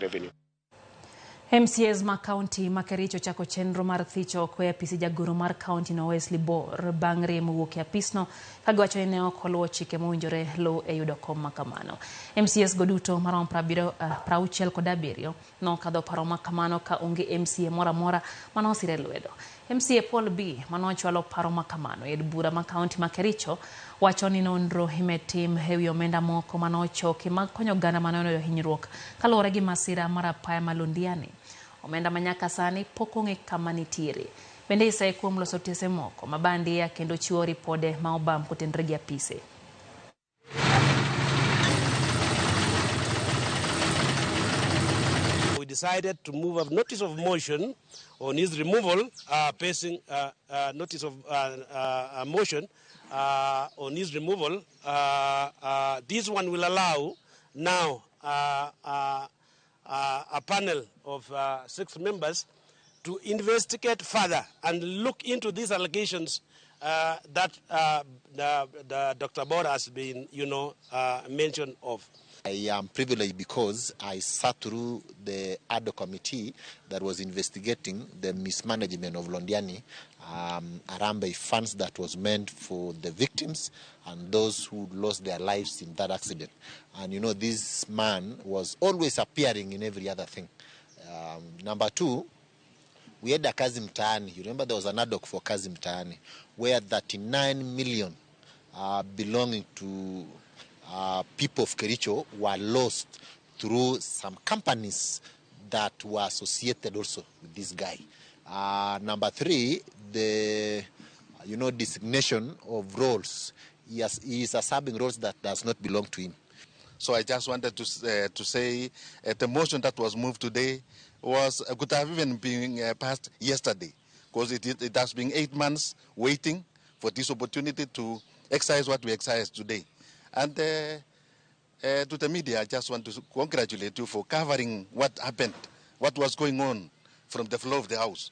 Revenue. MCAs ma kaunti ma Kericho chako chenro mar thicho oko e apisi jagoro mar kaunti no Wesley Bor bang' rem wuok e apisno ka giwacho ni ne ok oluwo chike mowinjore luw e yudo kom ma kamano. MCAs go duto maromo 67 nokadho paro ma kamano ka onge MCA moro amora mane osire lwedo. MCA Paul B manochwalo paro ma kamano e od bura ma kaunti ma Kericho wacho ni nonro imetim ewi omenda moko mane ochoki mag konyo oganda mane oyudo hinyruok kaluwore gi masira mar apaya ma Londiani. Omenda ma nyaka sani pok ong'e kama nitiere. Bende isaye kuom loso otese moko ma bandia kendo chiwo ripode ma obam kotenore gi apise. We decided to move a notice of motion on his removal, passing notice of motion on his removal. This one will allow now a panel of 6 members to investigate further and look into these allegations that the Dr. Bor has been, mentioned of. I am privileged because I sat through the ad hoc committee that was investigating the mismanagement of Londiani Harambee funds that was meant for the victims and those who lost their lives in that accident. And this man was always appearing in every other thing. Number two, we had a Kazi Mtaani. You remember there was an ad hoc for Kazi Mtaani where 39 million belonging to people of Kericho were lost through some companies that were associated also with this guy. Number three, the designation of roles. He is serving roles that does not belong to him. So I just wanted to say the motion that was moved today was could have even been passed yesterday, because it has been 8 months waiting for this opportunity to exercise what we exercise today. And to the media, I just want to congratulate you for covering what happened, what was going on from the floor of the house.